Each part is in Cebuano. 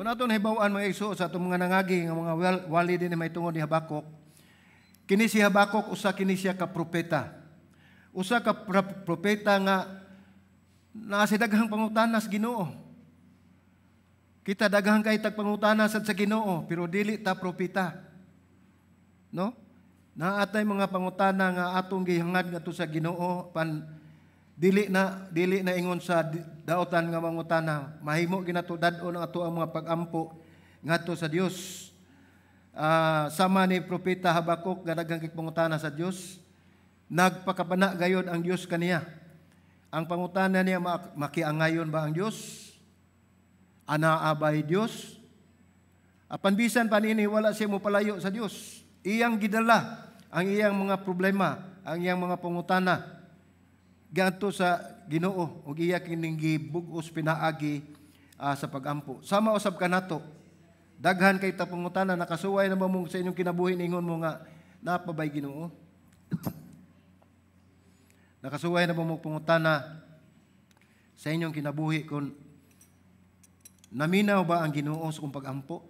Kung ato nahibaw-an, mga igsoon, sa atong mga nangagi nga mga wali din mahitungod ni Habakuk, kini si Habakuk, usa kini siya ka propeta. Usa ka propeta nga naa siya'y daghang pangutana sa Ginoo. Kita, daghang kay tag pangutana sad sa Ginoo, pero dili ta propeta. No? Naa tay mga pangutana nga atong gihangad ngadto sa Ginoo pan dili na ingon sa daotan nga mangutana. Mahimo ginato dad-on ang ato ang mga pagampo ngadto sa Dios. Sama ni propeta Habakuk nga daghang kay pangutana sa Dios, nagpakabana gayod ang Dios kaniya. Ang pangutana niya, makiangayon ba ang Dios? Anaa ba'y Dios? Apan bisan pa niini, wala siya mopalayo sa Dios. Iyang gidala ang iyang mga problema, ang iyang mga pangutana ngadto sa Ginoo ug iya kining gibug-os pinaagi sa pagampo. Sama usab kanato. Daghan kay ta pangutana. Nakasuway na ba mo sa inyong kinabuhi ningon mo nga naa pa ba'y Ginoo? Nakasuway na ba mo pangutana sa inyong kinabuhi kung naminaw ba ang Ginoo sa kong pagampo?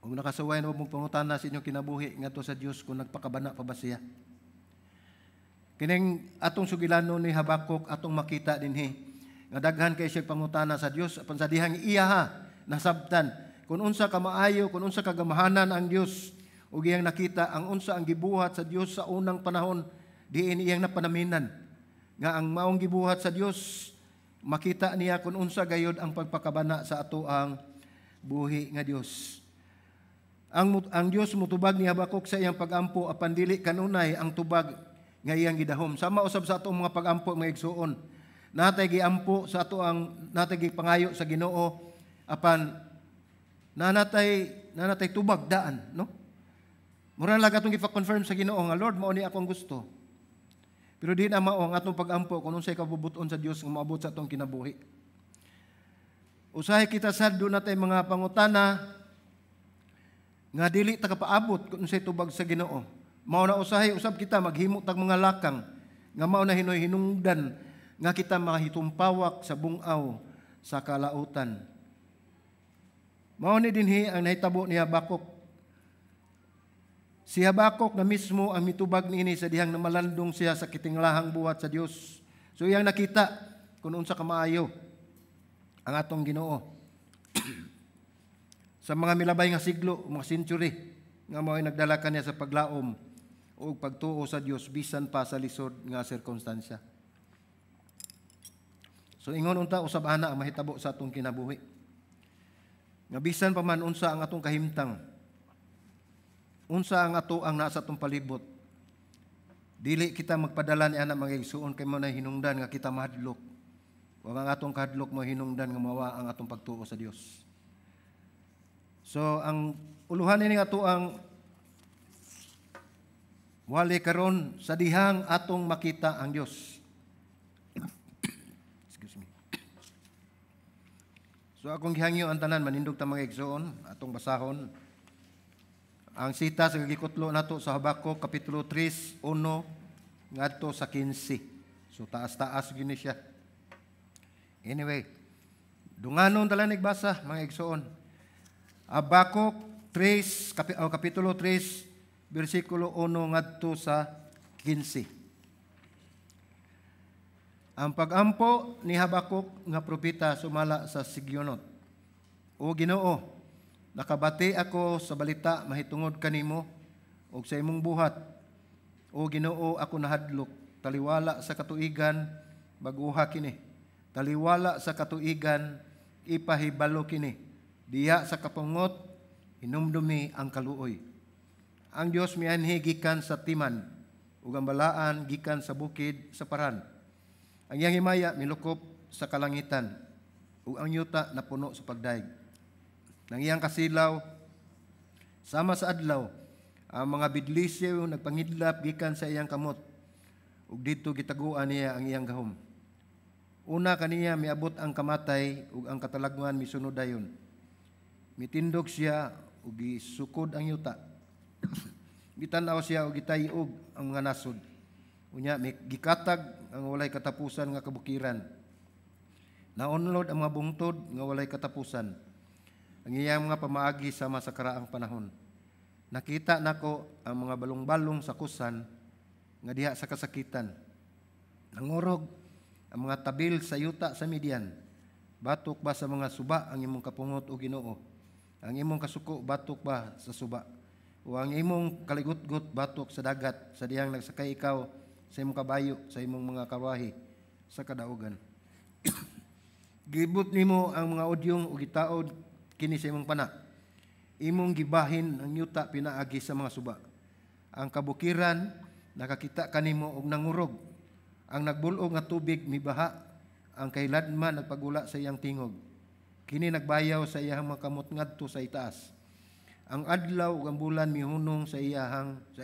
Kung nakasuway na ba mong pangutana sa inyong kinabuhi ngadto sa Dios kung nagpakabana pa ba siya? Kining atong sugilano ni Habakuk, atong makita dinhi nga daghan kay siya pangutana sa Dios, apan sa dihang iya ha nasabtan kung unsa ka maayo, kung unsa ka gamahanan ang Dios, ug iyang nakita ang unsa ang gibuhat sa Dios sa unang panahon, diin iyang napanaminan nga ang maong gibuhat sa Dios, makita niya kung unsa gayod ang pagpakabana sa ato ang buhi nga Dios. Ang Dios mutubag ni Habakuk sa iyang pagampo, apan dili kanunay ang tubag nga iyang gidahom. Sama usab sa atong mga pagampo, mga igsuon. Natay giampo sa ato ang natay gipangayo sa Ginoo, apan nanatay tubag daan, no? Mura lang atong gipa-confirm sa Ginoo nga, "Lord, mao ni akong gusto." Pero di na mao ang atong pagampo kung unsay kabubuton sa Dios nga moabot sa atong kinabuhi. Usahay kita sad duna tay mga pangutana nga dili ta kapaabot kung unsay tubag sa Ginoo. Mao na usahay usab kita maghimo tag mga lakang nga mao na hinoy hinungdan nga kita mahitumpawak sa bungaw sa kalautan. Mao ni dinhi ang nahitabo ni Habakuk. Si Habakuk na mismo ang mitubag niini sa dihang namalandong siya sa kitinglahang buhat sa Dios. So iyang nakita kung unsa ka maayo ang atong Ginoo. Sa mga milabay nga siglo, mga century, nga mao'y nagdala kaniya sa paglaom o pagtuo sa Dios bisan pa sa lisod nga sirkumstansya. So ingon unta usab ana ang mahitabo sa atong kinabuhi. Nga bisan pa man unsa ang atong kahimtang, unsa ang ato ang nasa atong palibot, dili kita magpadala ni ana, mga igsuon, kay mao na hinungdan nga kita mahadlok. Wa ang atong kahadlok mo hinungdan nga mawa ang atong pagtuo sa Dios. So ang uluhan ini ato ang wali karon, sa dihang atong makita ang Dios. Excuse me. So akong gihangyo ang tanan manindog ta, mga igsoon, atong basahon ang sita sa gikutlo nato sa Habakuk kapitulo 3, 1 ngadto sa 15. So taas-taas gini siya. Anyway, dunganon talan basa, mga igsoon. Habakuk 3 oh, kapitulo 3 bersikulo 1 ngadto sa 15. Ang pagampo ni Habakuk nga propeta sumala sa Sigyonot. O Ginoo, nakabati ako sa balita mahitungod kanimo ug sa imong buhat. O Ginoo, ako nahadlok. Taliwala sa katuigan, baguha kini. Taliwala sa katuigan, ipahibalo kini. Diha sa kapungot, hinumdumi ang kaluoy. Ang Dios mianhi gikan sa Timan, ug ang balaan gikan sa bukid sa Paran. Ang iyang himaya milukop sa kalangitan, ug ang yuta napuno sa pagdayeg. Nang iyang kasilaw sama sa adlaw, ang mga bidlisiw nagpangidlap gikan sa iyang kamot, ug didto gitaguan niya ang iyang gahom. Una kaniya miabot ang kamatay ug ang katalagman misunod dayon. Mitindog siya ug gisukod ang yuta. Gitan-aw siya ug gitay-og ang mga nasod. Unya mi gikatag ang walay katapusan nga kabukiran. Naunlod ang mga bungtod nga walay katapusan. Ang iyang mga pamaagi sama sa karaang panahon. Nakita nako ang mga balong-balong sa Kusan nga diha sa kasakitan. Nangurog ang mga tabil sa yuta sa Midian. Batok ba sa mga suba ang imong kapungot, o Ginoo? Ang imong kasuko batok ba sa suba? O ang imong kaligutgot batok sa dagat sa dihang nagsakay ikaw sa imong kabayo, sa imong mga karwahe sa kadaugan? Gibot nimo ang mga udyong ug gitaod kini sa imong pana. Imong gibahin ang yuta pinaagi sa mga suba. Ang kabukiran nakakita kanimo og nangurog. Ang nagbul-og nga tubig mibaha, ang kahiladman nagpagula sa iyang tingog. Kini nagbayaw sa iyang mga kamot ngadto sa itaas. Ang adlaw ug ang bulan mihunong sa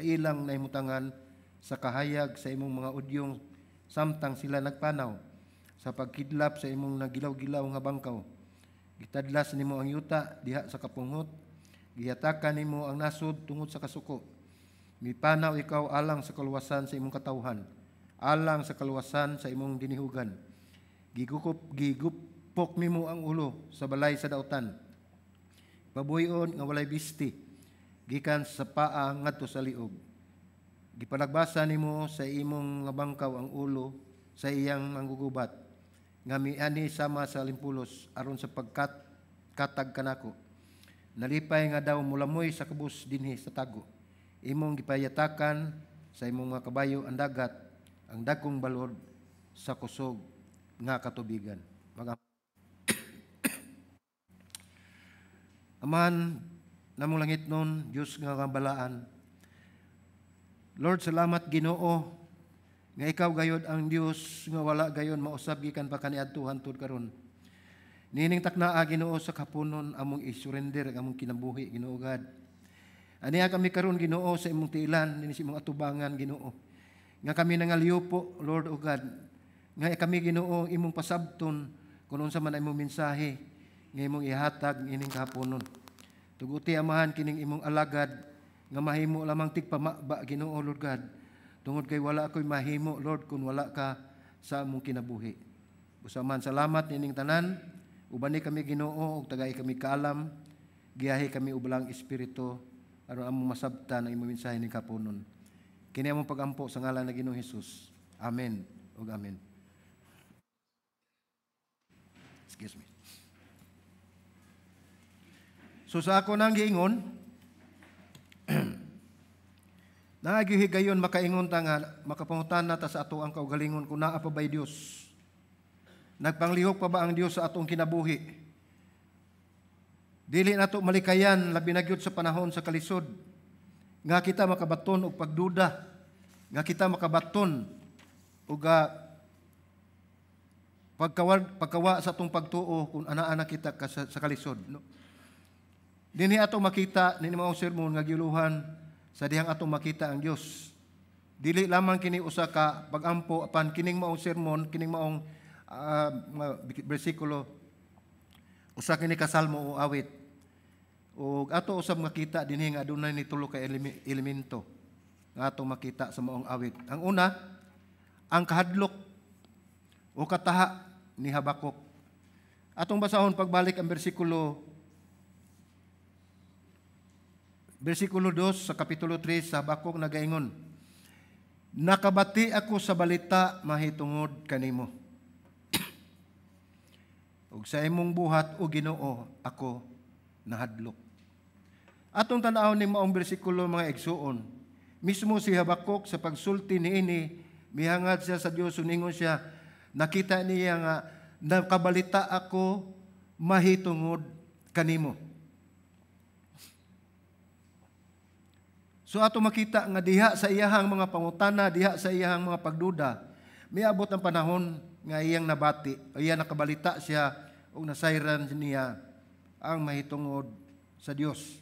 ilang nahimutangan sa kahayag sa imong mga udyong samtang sila nagpanaw sa pagkidlap sa imong nagilaw-gilaw nga bangkaw. Gitadlas nimo ang yuta diha sa kapungot, gihatakan nimo ang nasod tungod sa kasuko. Mipanaw ikaw alang sa kaluwasan sa imong katawhan, alang sa kaluwasan sa imong dinihugan. Gigupok nimo ang ulo sa balay sa dautan. Pabuhion nga walay bisti, gikan sa paa ngadto sa liog. Gipanagbasa nimo sa imong nga bangkaw ang ulo sa iyang manggugubat, nga miani sama sa limpulos aron sa pagkat katag kanako. Nalipay nga daw mulamoy sa kabus dinhi sa tago. Imong gipayatakan sa imong mga kabayo ang dagat, ang dagkong balod sa kusog nga katubigan. Amahan namong langit nun, Diyos nga kabalaan. Lord, salamat Ginoo nga ikaw gayod ang Dios nga wala gayon mausab gikan pa kaniadto hantod karon. Nining taknaa, Ginoo, sa kapunon among i-surrender ang among kinabuhi, Ginoo God. Aniya kami karon, Ginoo, sa imong tiilan dinhi sa imong atubangan, Ginoo. Nga kami nangalyupo, Lord o God. Nga kami, Ginoo, imong pasabton kung unsa man ang imong mensahe nga imong ihatag ining kahaponon. Tuguti, Amahan, kining imong alagad nga mahimo lamang tigpamaba, Ginoo, Lord God. Tungod kay wala ako'y mahimo, Lord, kung wala ka sa among kinabuhi. Busa man, salamat nining tanan. Ubani kami, Ginoo, ug tagay kami kaalam, giyahi kami og Balaang Espiritu aron among masabtan ang imong mensahe ning kapunon. Kini among pagampo sa ngalan ng Ginoong Hesus. Amen ug amen. Excuse me. So sa ako nang giingon, nagihigayon makaingon ta nga makapangutan ta sa ato ang kaugalingon kung naa pa ba'y Dios. Nagpanglihok pa ba ang Dios sa atong kinabuhi? Dili nato malikayan labi na gyud sa panahon sa kalisod nga kita makabaton og pagduda, nga kita makabaton og pagkawa sa atong pagtuo kung ana-ana kita sa kalisod, no? Dinhi ato makita nini maong sermon nga giuluhan sa dihang atong makita ang Dios. Dili lamang kini usa ka pagampo apan kining maong sermon, kining maong bersikulo usa kini ka salmo o awit. Ug ato usab makita dinhi nga adunay ni tulo ka elemento nga atong makita sa maong awit. Ang una, ang kahadlok o kataha ni Habakuk. Atong basahon pagbalik ang bersikulo 2 sa kapitulo 3 sa Habakuk, nagaingon, "Nakabati ako sa balita mahitungod kanimo. Ug sa imong buhat, o Ginoo, ako nahadlok." Atong tan-awon ning maong bersikulo, mga igsuon. Mismo si Habakuk sa pagsulti niini, mihangad siya sa Dios, uningon siya, nakita niya nga nakabalita ako mahitungod kanimo. So ato makita nga diha sa iyahang mga pangutana, diha sa iyahang mga pagduda, miabot ang panahon nga iyang nabati, iyang nakabalita siya ug nasayran niya ang mahitungod sa Dios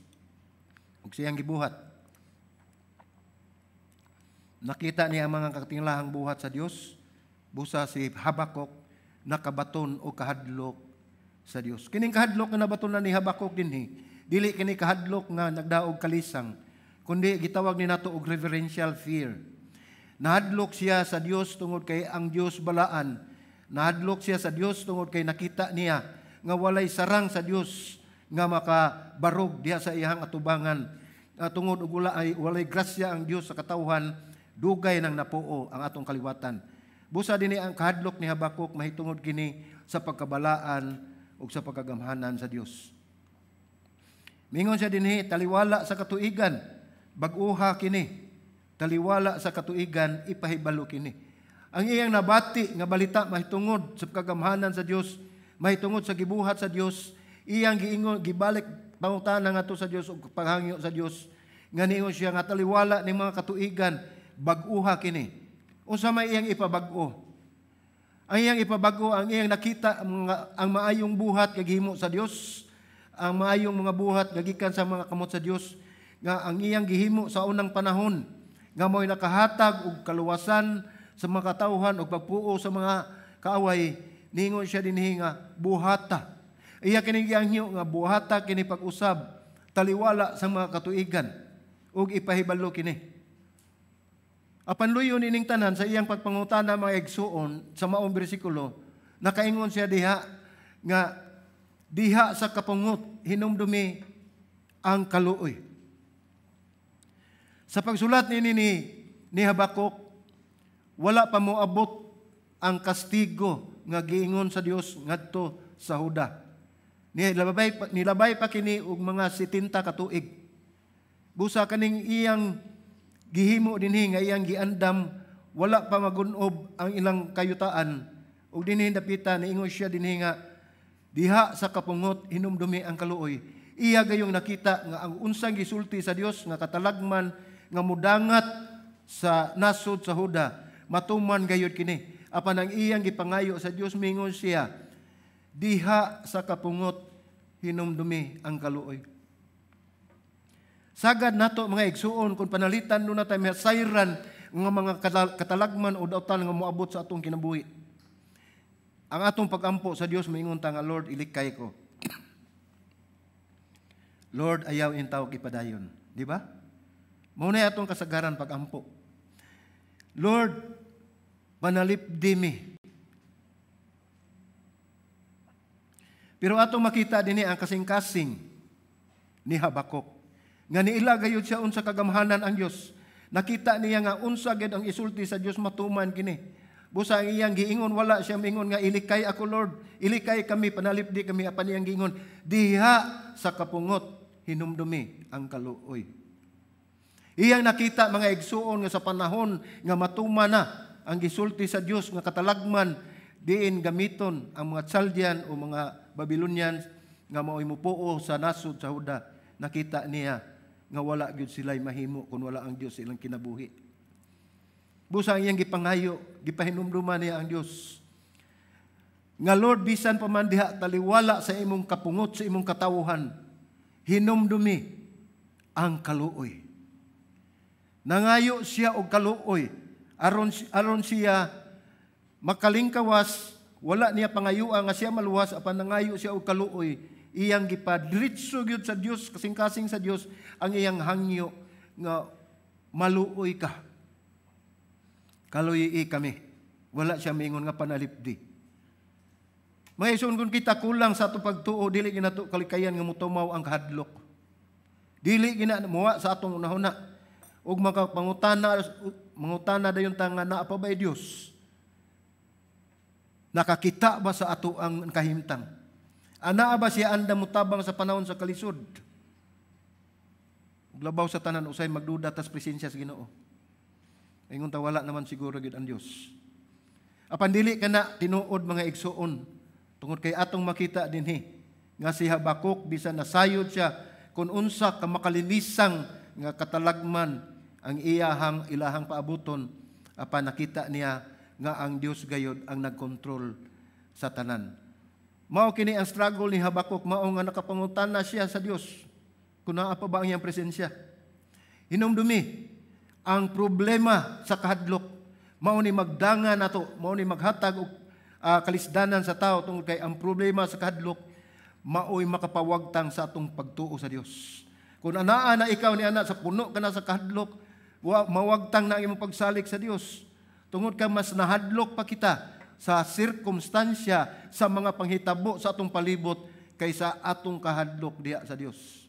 ug siyang gibuhat. Nakita niya ang mga katinglahang buhat sa Dios. Busa si Habakuk nakabaton o kahadlok sa Dios. Kining kahadlok nga nabaton na ni Habakuk dinhi, dili kini kahadlok nga nagdaog kalisang, kundi gitawag ni nato og reverential fear. Nahadlok siya sa Dios tungod kay ang Dios balaan. Nahadlok siya sa Dios tungod kay nakita niya nga walay sarang sa Dios nga makabarog diha sa iyang atubangan. Nga tungod og wala ay walay grasya ang Dios sa katawhan, dugay nang napuo ang atong kaliwatan. Busa dinhi ang kahadlok ni Habakuk mahitungod kini sa pagkabalaan ug sa pagkagamhanan sa Dios. Mingon siya dinhi, "Taliwala sa katuigan, bag-uha kini. Taliwala sa katuigan, ipahibalo kini." Ang iyang nabati nga balita mahitungod sa pagkagamhanan sa Dios, mahitungod sa gibuhat sa Dios, iyang giingon, gibalik pangutana ngadto sa Dios ug paghangyo sa Dios. Nga niingon siya nga taliwala ning mga katuigan, bag-uha kini. Unsa may iyang ipabag-o? Ang iyang ipabag-o, ang iyang nakita ang maayong buhat nga gihimo sa Dios, ang maayong mga buhat nga gikan sa mga kamot sa Dios, nga ang iyang gihimo sa unang panahon, nga mo'y nakahatag og kaluwasan sa mga katawhan ug pagpuo sa mga kaaway, ningon siya dinhi nga buhata. Iya kini giangyo nga buhata kini pag-usab, taliwala sa mga katuigan ug ipahibalo kini. Apan luyo nining tanan sa iyang pagpangutana, mga igsuon, sa maong bersikulo, nakaingon siya diha nga diha sa kapungot hinumdumi ang kaluoy. Sa pagsulat ni Habakuk, wala pa moabot ang kastigo nga giingon sa Dios ngadto sa Huda. Nilabay pa kini og mga 70 ka tuig. Busa kaning iyang gihimo dinhi nga iyang giandam, wala pa magunob ang ilang kayutaan, ug dinhi dapita niingon siya dinhi nga diha sa kapungot hinumdumi ang kaluoy. Iya gayong nakita nga ang unsang gisulti sa Dios nga katalagman nga mudangat sa nasod sa Huda, matuman gayud kini. Apan ang iyang gipangayo sa Dios, mingon siya, diha sa kapungot hinumdumi ang kaluoy. Sagad nato, mga igsuon, kung panalitan duna tay sayran nga mga katalagman o dautan nga moabot sa atong kinabuhi. Ang atong pagampo sa Dios, maingon ta nga, "Lord, ilikay ko. Lord, ayaw intawog ipadayon." Di ba? Mao na atong kasagaran pagampo. "Lord, panalipdi mi." Pero atong makita dinhi ang kasing-kasing ni Habakuk. Nga niila gayud siya unsa kagamhanan ang Dios. Nakita niya nga unsa gyud ang isulti sa Dios, matuman kini. Busa ang iyang giingon, wala siya mingon nga ilikay ako, Lord, ilikay kami, panalipdi kami, apan iyang giingon, diha sa kapungot hinumdumi ang kaluoy. Iyang nakita, mga igsuon, nga sa panahon nga matuman na ang gisulti sa Dios nga katalagman diin gamiton ang mga Chaldean o mga Babylonians nga mao'y mupuo sa nasod sa Huda, nakita niya nga wala gyud sila'y mahimo kung wala ang Dios sa ilang kinabuhi. Busa ang iyang gipangayo, gipahinumduman niya ang Dios. Nga Lord, bisan pa man diha taliwala sa imong kapungot sa imong katawuhan, hinumdumi ang kaluoy. Nangayo siya og kaluoy aron siya makalingkawas. Wala niya pangayua nga siya maluwas, apan nangayo siya og kaluoy. Iyang gipadritso gyud sa Dios, kasing-kasing sa Dios ang iyang hangyo nga maluoy ka. Kaluyi kami. Wala siya mingon nga panalipdi. Mga igsoon, kung kita kulang sa atong pagtuo, dili ginato kalikayan nga motumaw ang kahadlok. Dili gina muwa sa atong unahuna. Ug makapangutana, mangutana dayon ta nga naa pa ba'y Dios? Nakakita ba sa ato ang kahimtang? Anaa ba siya andam mutabang sa panahon sa kalisod? Ug labaw sa tanan, usay magduda tas presensya sa Ginoo. Ingon ta, wala naman siguro gyud ang Dios. Apan dili kana tinuod, mga igsuon, tungod kay atong makita dinhi nga si Habakuk, bisan nasayod siya kung unsa ka makalilisang nga katalagman ang ilahang paabuton, apan nakita niya nga ang Dios gayod ang nagkontrol sa tanan. Mao kini ang struggle ni Habakuk, mao nga nakapangutana siya sa Dios kung naa pa ba ang iyang presensya. Hinumdumi ang problema sa kahadlok, mao ni magdanga nato, mao ni maghatag og kalisdanan sa tao, tungod kay ang problema sa kahadlok mao'y makapawagtang sa atong pagtuo sa Dios. Kung anaa na ikaw ni ana sa puno ka na sa kahadlok, mawagtang na ang imong pagsalig sa Dios. Tungod ka mas nahadlok pa kita. sa sirkumstansya, sa mga panghitabo sa atong palibot kaysa atong kahadlok diha sa Dios.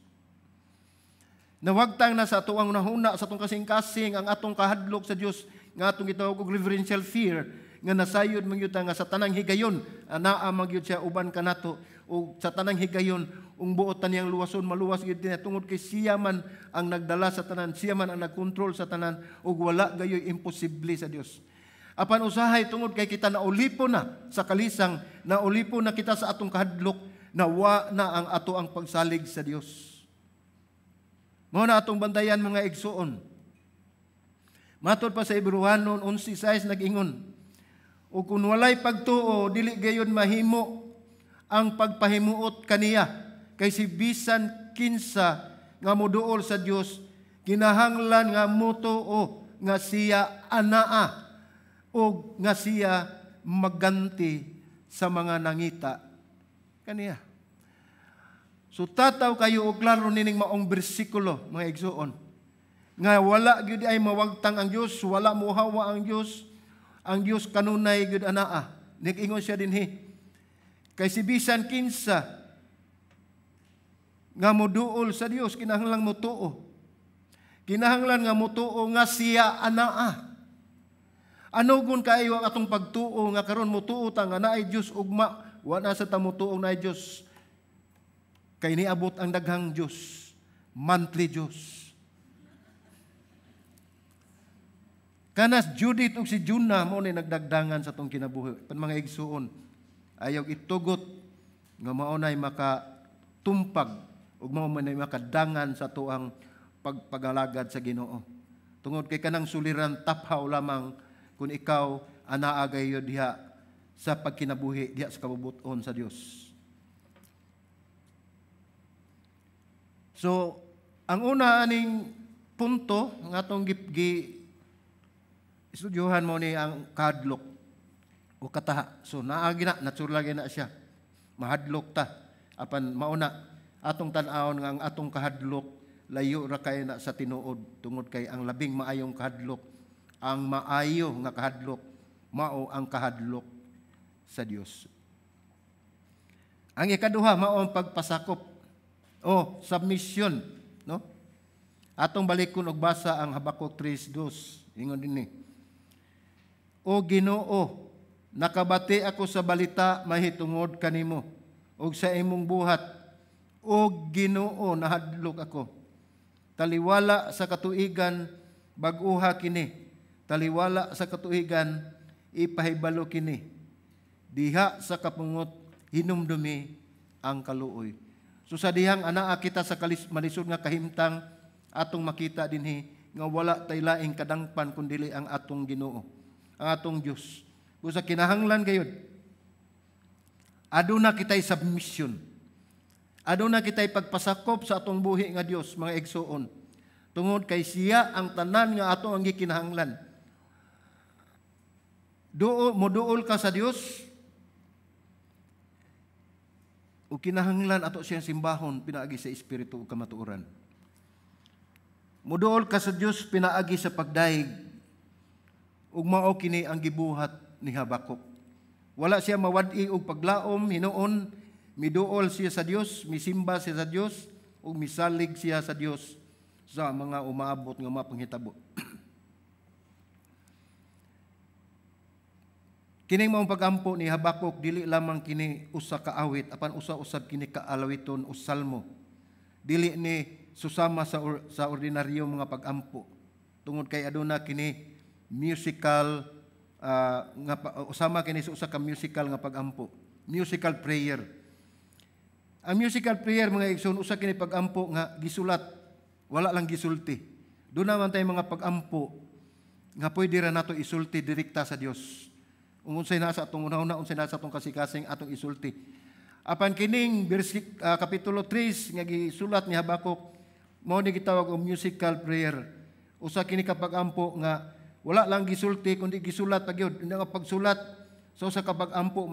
Nawagtang na sa atoang hunahuna, sa atong kasing-kasing ang atong kahadlok sa Dios nga atong gitawag og reverential fear, nga nasayod man gyud nga sa tanang higayon anaa man gyud siya uban kanato, ug sa tanang higayon ung buot ta niyang luwason, maluwas gyud niya tungod kay siya man ang nagdala sa tanan, siya man ang nagkontrol sa tanan, ug wala gayoy imposible sa Dios. Apan usahay tungod kay kita naulipon na sa kalisang, naulipon na kita sa atong kahadlok, nawa na ang ato ang pagsalig sa Dios. Mao na atong bantayan, mga igsuon. Matod pa sa Hebreohanon 11:6, nag-ingon, "Ug kung walay pagtuo, dili gayon mahimo ang pagpahimuot kaniya, kay si bisan kinsa nga moduol sa Dios kinahanglan nga motuo nga siya anaa ug nga siya magganti sa mga nangita kaniya." So tataw kayo og klaro nining maong bersikulo, mga igsuon, nga wala gyud ay mawagtang ang Dios, wala mohawa ang Dios. Ang Dios kanunay gyud anaa. Nag-ingon siya dinhi, kay si bisan kinsa nga moduol sa Dios kinahanglan motuo. Kinahanglan nga motuo nga siya anaa. Anugon kaayo ang atong pagtuo nga karon motuo ta nga naay Dios, ugma wa na sa ta motuo naay Dios? Kay niabot ang daghang Dios, monthly Dios. Kanas Judith ug si Juna mo ni nagdagdangan sa atong kinabuhi. Pan mga igsuon, ayaw itugot nga mao nay makatumpag ug mao man nay makadangan sa tuang pagpagalagad sa Ginoo. Tungod kay kanang suliran taphaw lamang kung ikaw anaa gayo diha sa pagkinabuhi diha sa kabubuton sa Dios. So, ang una aning punto nga atong gi estudyuhan mo ni ang kahadlok o kataha. So naagi na, natural na siya. Mahadlok ta. Apan mauna, atong tan-awon nga ang atong kahadlok layo ra kay na sa tinuod, tungod kay ang labing maayong kahadlok, ang maayo nga kahadlok, mao ang kahadlok sa Dios. Ang ikaduha mao ang pagpasakop o submission, no? Atong balikon og basa ang Habakuk 3:2. Ingon dinhi, "O Ginoo, nakabati ako sa balita mahitungod kanimo ug sa imong buhat. O Ginoo, nahadlok ako. Taliwala sa katuigan, bag-uha kini. Taliwala sa katuigan, ipahibalo kini. Diha sa kapungot, hinumdumi ang kaluoy." So sa dihang anaa kita sa malisod nga kahimtang, atong makita dinhi nga wala tay laing kadangpan kundili ang atong Ginoo, ang atong Dios. Busa kinahanglan gayud aduna kitay submission. Aduna kitay pagpasakop sa atong buhi nga Dios, mga igsuon. Tungod kay siya ang tanan nga ato ang gikinahanglan. Duol, moduol ka sa Dios o kinahanglan ato siyang simbahon pinaagi sa espiritu ug kamatuoran. Moduol ka sa Dios pinaagi sa pagdayeg, ug mao kini ang gibuhat ni Habakuk. Wala siya mawad-i og paglaom hinuon, miduol siya sa Dios, misimba siya sa Dios ug misalig siya sa Dios sa mga umaabot nga mga panghitabo. Kining maong pagampo ni Habakuk dili lamang kini usa ka awit, apan usa-usab kini ka alawiton o salmo. Dili ni susama sa ordinaryo mga pagampo. Tungod kay aduna kini musical nga usama kini sa usa ka musical nga pagampo, musical prayer. Ang musical prayer, mga igsoon, usa kini pagampo nga gisulat, wala lang gisulti. Doon naman tayo mga pagampo nga pwede ra nato isulti direkta sa Dios. Ung unsay nasa atong una-una, unsay nasa atong kasikasing atong isulti. Apan kining kapitulo 3 nga gisulat ni Habakuk, mao ni gitawag og musical prayer. Usa kini ka pagampo nga wala lang gisulti kundi gisulat pa gyud. Nga pagsulat so sa kapag-ampo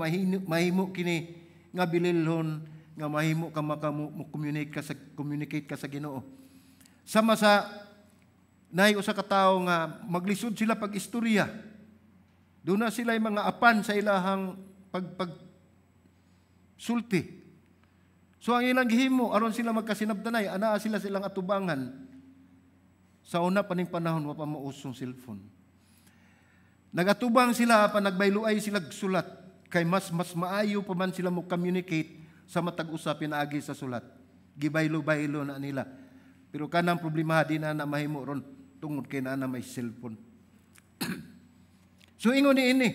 mahimo kini nga bililhon nga mahimo ka maka-communicate ka sa Ginoo. Sama sa naay usa ka tawo nga maglisod sila pag istorya. Doon na sila mga apan sa ilahang pag sulti. So ang ilang gihimo aron sila magkasinabtanay, anaa sila silang atubangan. Sa una pa ning panahon wa pa mausong cellphone. Nagatubang sila pa nagbayluay sila sulat kay mas mas maayo pa man sila mo communicate sa matag usa pinaagi sa sulat. Gibaylo-baylo na nila. Pero kanang problema di na na mahimo ron tungod kay naa na may cellphone. So ingon ni ini,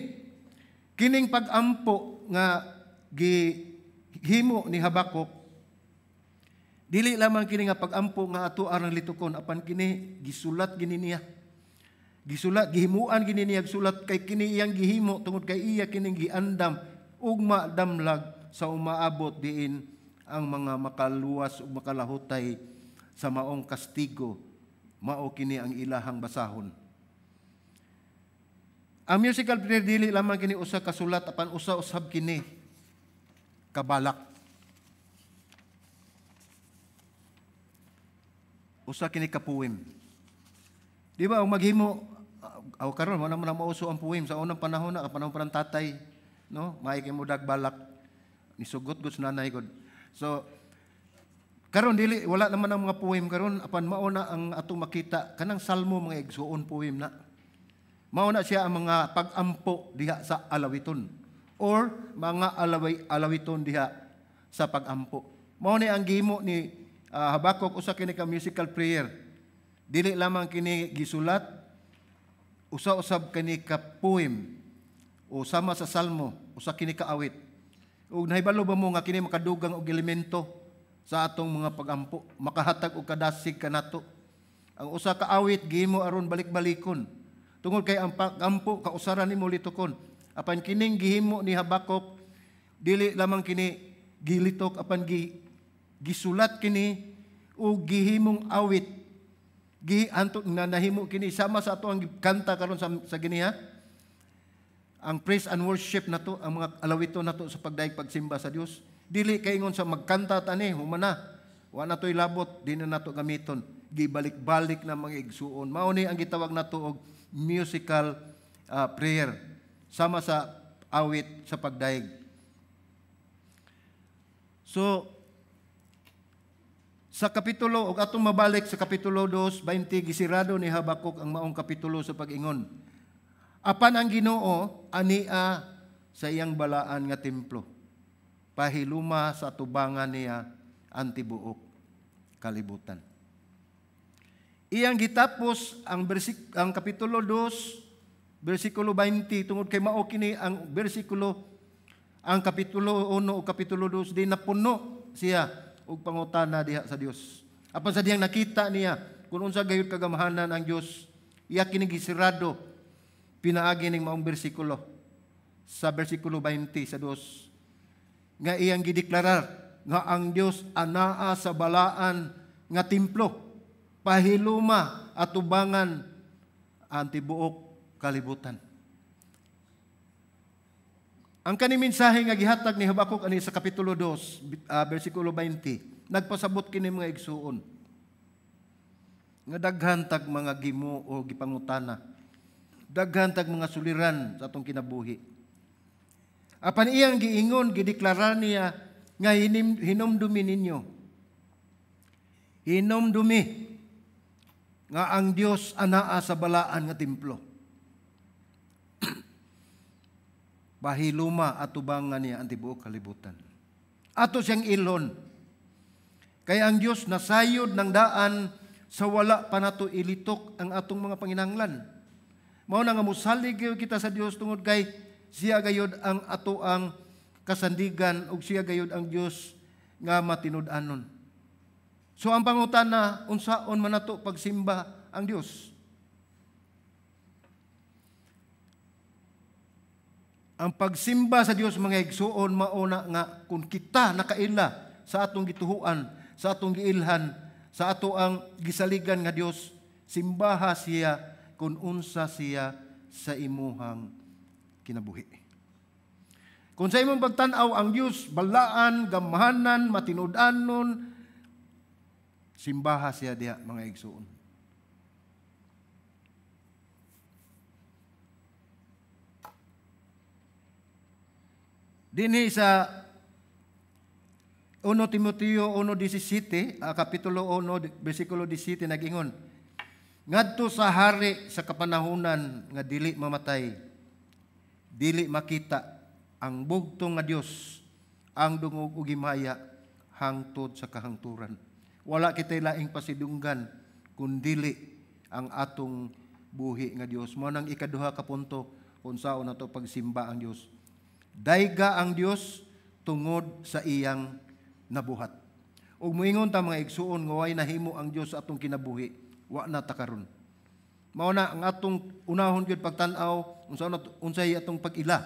kining pag-ampo nga gihimo ni Habakuk, dili lamang kini nga pag-ampo nga ato arang litukon, apan kini gisulat gini niya. Gisulat, gihimuan gini niya sulat kay kini iyang gihimo tungod kay iya kining giandam ugma damlag sa umaabot diin ang mga makaluwas ug makalahutay sa maong kastigo, mao kini ang ilahang basahon. Ang musical prayer dili lamang kini usa ka sulat apan usa usab kini kabalak. Usa kini ka poem. Di ba ang maghimo aw karon wala man mauso ang poem sa unang panahon na panahon pa ng tatay, no? Maay kay mo balak nisugot gud sa nanay gud. So karon dili wala naman ang mga poem karon, apan mao na ang atong makita kanang salmo mga igsuon poem na. Mao na siya ang mga pag-ampo diha sa alawiton or mga alawiton diha sa pag-ampo. Mao ni ang gihimo ni Habakuk, usa kini ka musical prayer. Dili lamang kini gisulat, usa-usab kini ka poem o sama sa salmo, usa kini ka awit. Ug nahibalo ba mo nga kini makadugang og elemento sa atong mga pag-ampo, makahatag og kadasig kanato. Ang usa ka awit gihimo aron balik-balikon. Tungod kay ang pag-ampo kausaran nimo litukon. Apan kining gihimo ni Habakuk, dili lamang kini gilitok apan gisulat kini ug gihimong awit. Gianto na nahimo kini sama sa ato ang kanta karon sa giniha. Ang praise and worship nato, ang mga alawiton nato sa pagdayeg pagsimba sa Dios. Dili kaingon sa magkanta tani humana. Wa na to'y labot, di na nato gamiton. Gibalik-balik na mga igsuon. Mao ni ang gitawag nato og musical prayer sama sa awit sa pagdayeg. So sa kapitulo og atong mabalik sa kapitulo 2:20, gisirado ni Habakuk ang maong kapitulo sa pag-ingon. Apan ang Ginoo ania sa iyang balaan nga templo. Pahiluma sa tubangan niya ang tibuok kalibutan. Iyang gitapos ang kapitulo 2 bersikulo 20 tungod kay mao kini ang bersikulo ang kapitulo 1 ug kapitulo 2 di napuno siya og pangutana diha sa Dios. Apan sa diyang nakita niya kung unsa gayud kagamhanan ang Dios, iya kini gisirado pinaagi ning maong bersikulo sa bersikulo 20 sa 2 nga iyang gideklarar nga ang Dios anaa sa balaan nga templo, pahiluma atubangan ang tibuok kalibutan. Ang kani mensahe nga gihatag ni Habakuk ani sa kapitulo 2 bersikulo 20, nagpasabot kini mga igsuon nga daghan tag mga gimo o gipangutana, daghan tag mga suliran sa atong kinabuhi. Apan iyang giingon, gideklarar niya nga hinumdumi ninyo. Hinumdumi nga ang Dios anaa sa balaan nga templo. Bahiluma atubangan niya ang tibuok kalibutan. Ato siyang ilon. Kaya ang Dios nasayod ng daan sa wala pa nato ilitok ang atong mga panginahanglan. Mao na nga mosalig kita sa Dios tungod kay siya gayod ang ato ang kasandigan ug siya gayod ang Dios nga matinud-anon. So ang pangutana, unsaon man nato pagsimba ang Dios? Ang pagsimba sa Dios mga igsuon mao na nga kung kita nakaila sa atong gituhuan, sa atong giilhan, sa ato ang gisaligan nga Dios, simbaha siya kung unsa siya sa imuhang kinabuhi. Kung sa imong pagtan-aw ang Dios balaan, gamhanan, matinud-anon, simbaha siya diha mga igsuon. Dinhi sa 1 Timoteo 1:17, kapitulo 1 bersikulo 17 nag-ingon, ngadto sa hari sa kapanahunan nga dili mamatay, dili makita ang bugtong nga Dios, ang dungog ug himaya hangtod sa kahangturan. Wala kitay laing pasidunggan kun dili ang atong buhi nga Dios. Mao nang ikaduha ka punto kung saon nato pagsimba ang Dios. Dayga ang Dios tungod sa iyang nabuhat. Ug moingon ta mga igsuon nga way nahimo ang Dios sa atong kinabuhi, wa na ta karon. Mao na ang atong unahon gyud pagtan-aw unsay atong pag-ila.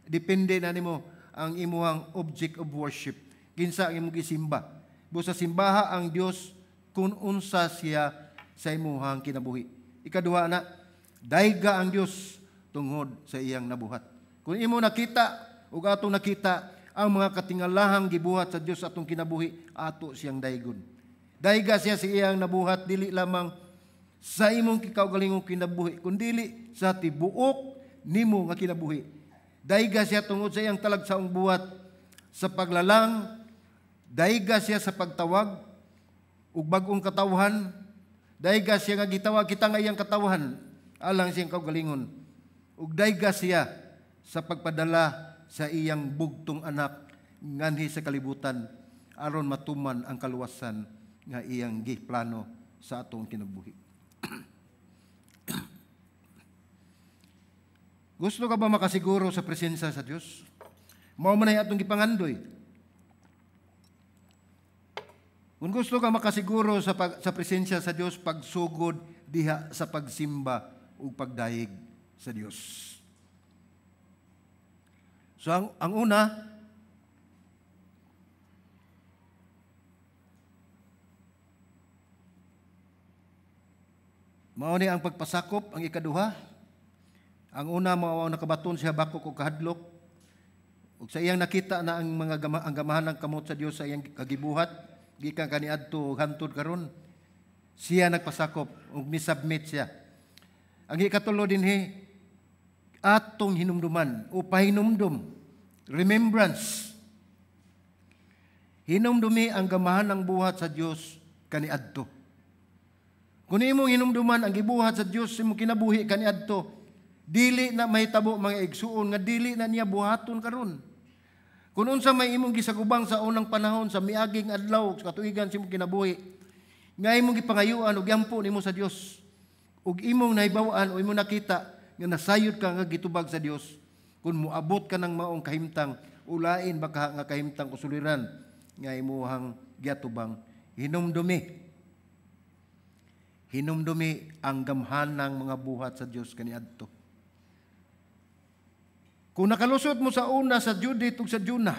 Depende na nimo ang imuhang object of worship. Kinsa ang imong gisimba. Busa simbaha ang Dios kung unsa siya sa imuhang kinabuhi. Ikaduha na, dayga ang Dios tungod sa iyang nabuhat. Kung imo nakita ug atong nakita ang mga katingalahang gibuhat sa Dios sa atong kinabuhi, ato siyang daygon. Dayga siya sa iyang nabuhat dili lamang sa imong kikaugalingong kinabuhi, kundili sa tibuok nimo nga kinabuhi. Dayga siya tungod sa iyang talagsaong buhat sa paglalang, dayga siya sa pagtawag ug bag-ong katawhan, dayga siya nga gitawag kita nga iyang katawhan alang siyang kaugalingon. Ug dayga siya sa pagpadala sa iyang bugtong anak nganhi sa kalibutan aron matuman ang kaluwasan nga iyang giplano sa atong kinabuhi. Gusto ka ba makasiguro sa presensya sa Dios? Mao man ay atong gipangandoy. Kung gusto ka makasiguro sa presensya sa Dios, pagsugod diha sa pagsimba ug pagdayeg sa Dios. So ang una, mao ni ang pagpasakop. Ang ikaduha, ang una mao ang nakabaton si Habakuk og kahadlok ug sa iyang nakita na ang mga ang gamahan ng kamot sa Dios sa iyang kagibuhat gikan kaniadto ug hantod karon, siya nagpasakop ug misubmit siya. Ang ikatulo dinhi, atong hinumduman o pahinumdum, remembrance. Hinumdumi ang gamahan ng buhat sa Dios kaniadto. Kung imong hinumduman ang gibuhat sa Dios sa imong kinabuhi kaniadto, dili na mahitabo mga igsuon nga dili na niya buhaton karon. Kung unsa may imong gisagubang sa unang panahon sa miaging adlaw sa katuigan sa imong kinabuhi, nga imong gipangayuan ug yampo nimo sa Dios, ug imong nahibaw-an o imong nakita nga nasayod ka nga gitubag sa Dios, kung moabot ka ng maong kahimtang, ulain baka nga kahimtang usuliran nga imuhang giatubang. Hinumdumi. Hinumdumi ang gamhanang mga buhat sa Dios kaniadto. Kung nakalusot mo sa una sa Judith ug sa Jonah,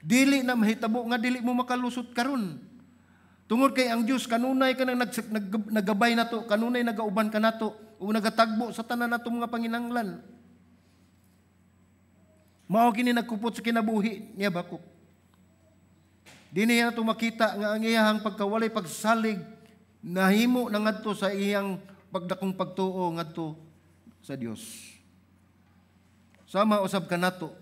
dili na mahitabo nga dili mo makalusot karon. Tungod kay ang Dios kanunay ka nang nagabay nato, kanunay nagauban ka nato, ug nagatagbo sa tanan nato mga panginahanglan. Mao kini nagkupot sa kinabuhi ni Habakuk. Dinhi nato makita nga ang iyang pagkawalay pagsalig nahimo na ngadto sa iyang pagdakong pagtuo ngadto sa Dios. Sama usab kanato.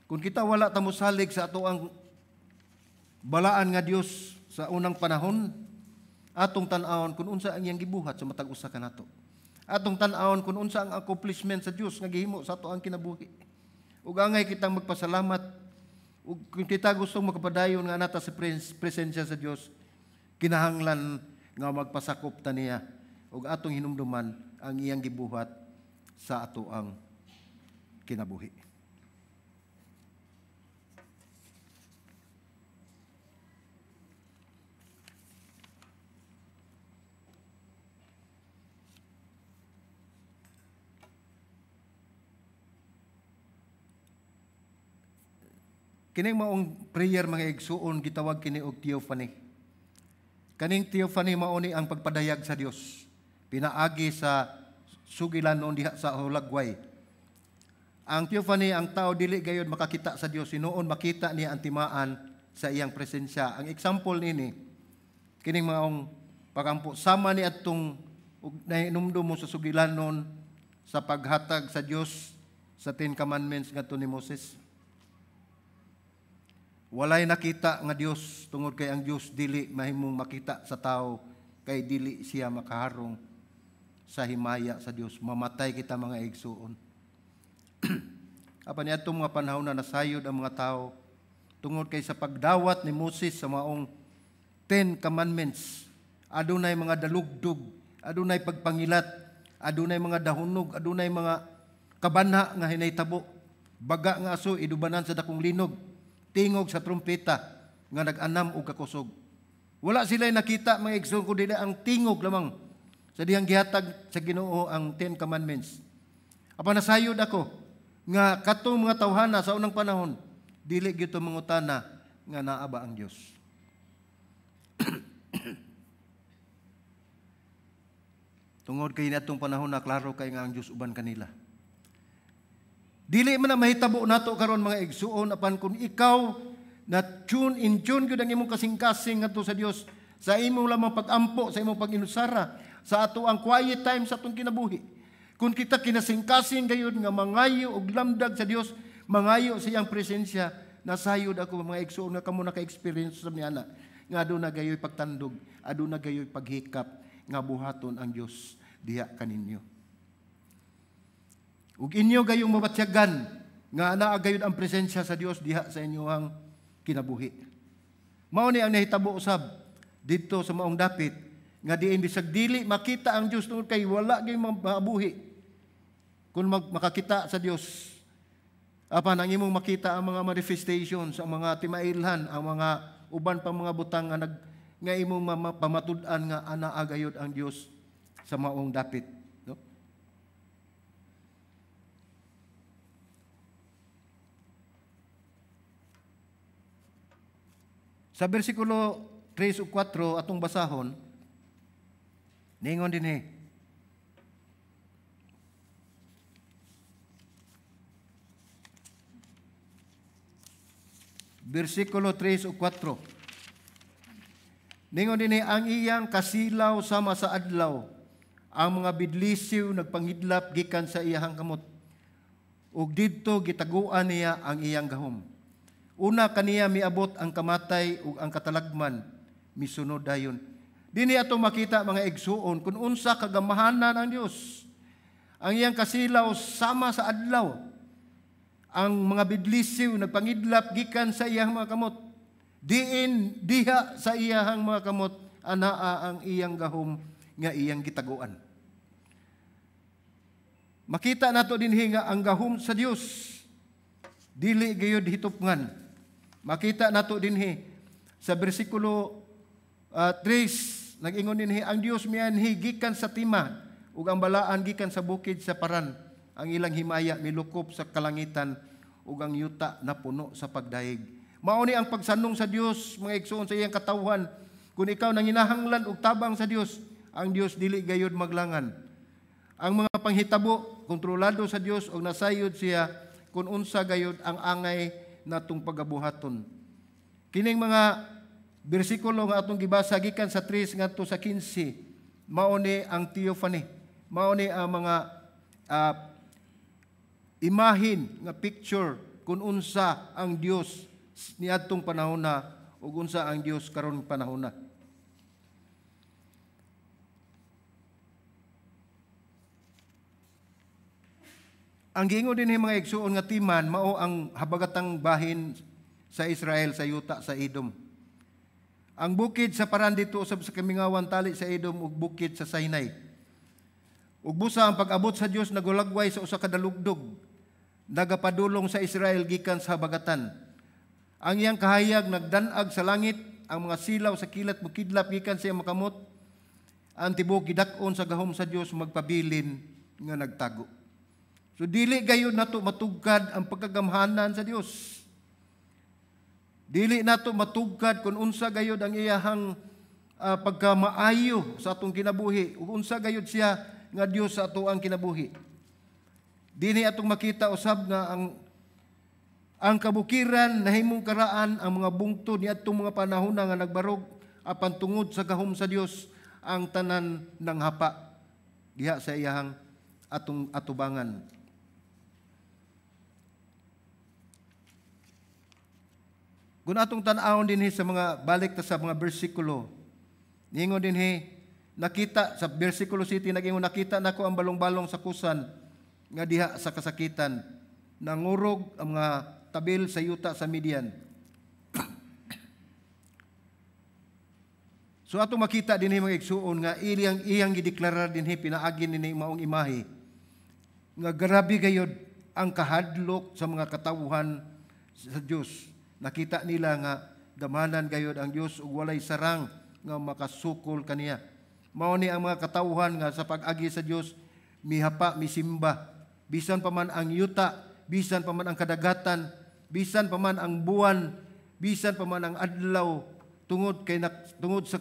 Kung kita wala ta mosalig sa ato ang balaan nga Dios sa unang panahon, atong tan-awon kung unsa ang iyang gibuhat sa matag usa kanato. Atong tan-awon kung unsa ang accomplishment sa Dios nga gihimo sa ato ang kinabuhi. Ug angay kitang magpasalamat. Ug kung kita gustong makapadayon nga nata sa presensya sa Dios, kinahanglan nga magpasakop ta niya ug atong hinumduman ang iyang gibuhat sa ato ang kinabuhi. Kining maong prayer mga igsuon gitawag kini og theophany. Kaning theophany mao ni ang pagpadayag sa Dios pinaagi sa sugilanon diha sa hulagway. Ang theophany, ang tao dili gayod makakita sa Dios, hinuon makita niya ang timaan sa iyang presensya. Ang example nini kining maong pagampo sama ni adtong nahinumdum mo sa sugilanon sa paghatag sa Dios sa Ten Commandments ngadto ni Moses. Walay nakita nga Dios tungod kay ang Dios dili mahimong makita sa tao kay dili siya makaharong sa himaya sa Dios. Mamatay kita, mga igsuon. Apan niadtong mga panahon na nasayod ang mga tao tungod kay sa pagdawat ni Moses sa maong 10 Commandments, adunay mga dalugdog, adunay pagpangilat, adunay mga dahunog, adunay mga kabanha nga hinahitabo. Baga nga aso idubanan sa dakong linog, tingog sa trumpeta nga nag-anam og kakusog. Wala sila nakita, mga igsoon, kundi ang tingog lamang sa dihang gihatag sa Ginoo ang 10 Commandments. Apan nasayod ako nga katong mga tawhana sa unang panahon dili gyud mangutana nga naa ba ang Dios. Tungod kay niadtong panahon na klaro kay nga ang Dios uban kanila. Dili man na mahitabo nato karon, mga igsuon, apan kung ikaw na tune in tune gyud ang imong kasing-kasing ngadto sa Dios sa imong lamang pag-ampo, sa imong pag-inusara, sa ato ang quiet time sa atong kinabuhi. Kung kita kinasingkasing gayud nga mangayo og lamdag sa Dios, mangayo sa iyang presensya, nasayod ako, mga igsuon, nga kamo naka-experience sa niana nga aduna gayoy pagtandog, aduna gayoy paghikap nga buhaton ang Dios diha kaninyo. Ug inyo gayong mabatyagan nga naa gayud ang presensya sa Dios diha sa inyong kinabuhi. Mao ni ang nahitabo usab didto sa maong dapit nga diin bisag dili makita ang Dios tungod kay wala gyud mabuhi kung makakita sa Dios. Apan ang imong makita ang mga manifestations, ang mga timailhan, ang mga uban pa mga butang nga nag nga imong pamatud-an nga anaa gayud ang Dios sa maong dapit, no? Sa bersikulo 3 ug 4 atong basahon, ningon dinhi. Bersikulo 3 ug 4. Ningon dinhi, ang iyang kasilaw sama sa adlaw, ang mga bidlisiw nagpangidlap gikan sa iyang kamot. Ug didto gitaguan niya ang iyang gahom. Una kaniya miabot ang kamatay ug ang katalagman misunod dayon. Dinhi ato makita, mga igsuon, kung unsa kagamahanan ang Dios. Ang iyang kasilaw sama sa adlaw. Ang mga bidlisiw nagpangidlap gikan sa iyang mga kamot. Diin diha sa iyang mga kamot anaa ang iyang gahom nga iyang gitaguan. Makita nato dinhi nga ang gahom sa Dios dili gayud hitupngan. Makita nato dinhi sa bersikulo 3, nag-ingon dinhi, ang Dios mianhi gikan sa Tema ug ang balaan gikan sa bukid sa Paran. Ang ilang himaya milukop sa kalangitan ug ang yuta napuno sa pagdayeg. Mao ni ang pagsanong sa Dios, mga igsoon, sa iyang katawhan. Kung ikaw nanginahanglan og tabang sa Dios, ang Dios dili gayud maglangan. Ang mga panghitabo kontrolado sa Dios ug nasayod siya kung unsa gayud ang angay natong pagabuhaton. Kining mga bersikulo nga atong gibasa gikan sa 3 ngadto sa 15, mao ni ang theophany. Mao ni ang mga imahin nga picture kung unsa ang Dios niadtong panahon na ug unsa ang Dios karon panahon na. Ang giingon dinhi, mga igsuon, nga Teman mao ang habagatang bahin sa Israel sa yuta sa Edom. Ang bukid sa Paran dito usab sa kamingawan tali sa Edom ug bukid sa Sinai. Ug busa ang pag-abot sa Dios nagulagway sa usa ka dalugdog nagapadulong sa Israel gikan sa habagatan. Ang iyang kahayag nagdanag sa langit, ang mga silaw sa kilat mukidlap gikan sa iyang makamot. Ang tibuok gidak-on sa gahom sa Dios magpabilin nga nagtago. So dili gayud nato matugkad ang pagkagamhanan sa Dios. Dili nato matugkad kung unsa gayud ang iyahang pagkamaayo sa atong kinabuhi ug unsa gayud siya nga Dios sa ato ang kinabuhi. Dinhi atong makita usab nga ang kabukiran nahimong karaan, ang mga bungtod niadtong mga panahon nga nagbarog, apan tungod sa gahom sa Dios ang tanan nanghapa diha sa iyahang atong atubangan. Kung atong tan-awon dinhi sa mga balik ta sa mga bersikulo, ningon dinhi nakita sa bersikulo city, nagingon, "Nakita nako ang balong-balong sa Kusan nga diha sa kasakitan, nangurog ang mga tabil sa yuta sa Midian." So atong makita dinhi, mga igsuon, nga iyang iyang gideklarar dinhi pinaagi nini maong imahe nga grabe gayod ang kahadlok sa mga katawhan sa Dios. Nakita nila nga gamanan gayod ang Dios ug walay sarang nga makasukol kaniya. Mao ni ang mga katawhan nga sa pag-agi sa Dios mihapa, misimba, bisan pa man ang yuta, bisan pa man ang kadagatan, bisan pa man ang buwan, bisan pa man ang adlaw, tungod kay tungod sa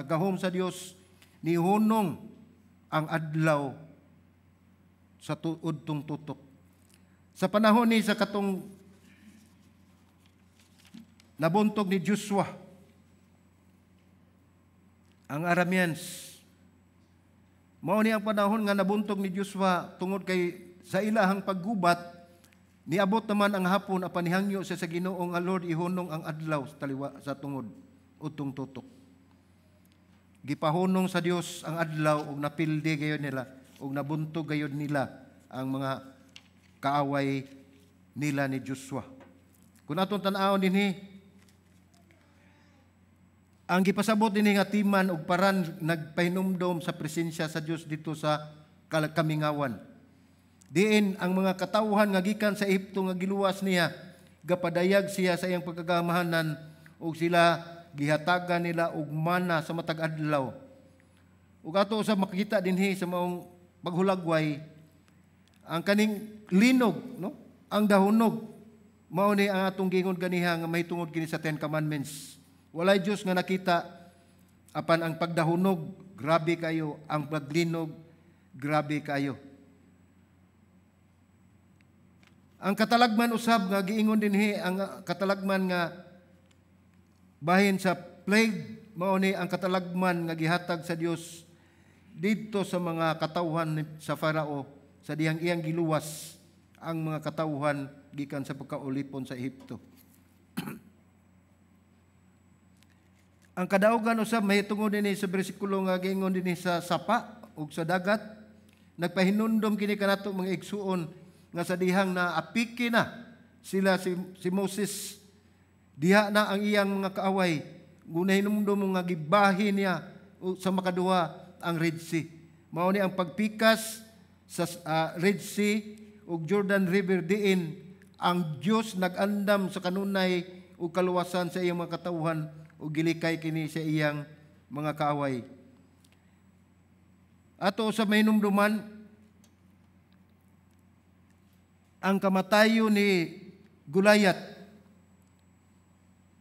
gahom sa Dios nihunong ang adlaw sa udtong tutok. Sa panahon ni sa katong nabuntog ni Joshua ang Arameans, mao ni ang panahon nga nabuntog ni Joshua tungod kay sa ilahang paggubat, niabot naman ang hapon apan nihangyo siya sa Ginoo nga, "Lord, ihunong ang adlaw sa taliwa sa tungod udtong tutok." Gipahunong sa Dios ang adlaw ug napildi gayud nila ug nabuntog gayud nila ang mga kaaway nila ni Joshua. Kung atong tan-awon dinhi, ang gipasabot dinhi nga Teman ug Paran nagpahinumdom sa presensya sa Dios dito sa kamingawan. Diin ang mga katawhan nga gikan sa Ehipto nga giluwas niya, gapadayag siya sa iyang pagkagamahanan ug sila gihatagan nila og mana sa matag adlaw. Ug ato sa makita dinhi sa maong paghulagway ang kaning linog, no? Ang dahunog, mao ni ang atong gingon ganiha nga mahitungod kini sa Ten Commandments. Walay Dios nga nakita apan ang pagdahunog grabe kayo, ang paglinog grabe kayo. Ang katalagman usab nga giingon dinhi, ang katalagman nga bahin sa plague, mao ni ang katalagman nga gihatag sa Dios didto sa mga katawhan sa Farao sa dihang iyang giluwas ang mga katawhan gikan sa pagkaulipon sa Ehipto. Ang kadaugan usab mahitungod dinhi sa bersikulo nga giingon dinhi sa sapa ug sa dagat, nagpahinumdom kini kanato, mga igsuon, nga sa dihang na apiki na sila si Moses, diha na ang iyang mga kaaway, gunahinumdom mo nga gibahin niya sa makaduha ang Red Sea. Mao ni ang pagpikas sa Red Sea ug Jordan River, diin ang Dios nag-andam sa kanunay ug kaluwasan sa iyang mga katawhan ug gilikay kini sa iyang mga kaaway. Ato sa mahinumduman ang kamatayo ni Gulayat.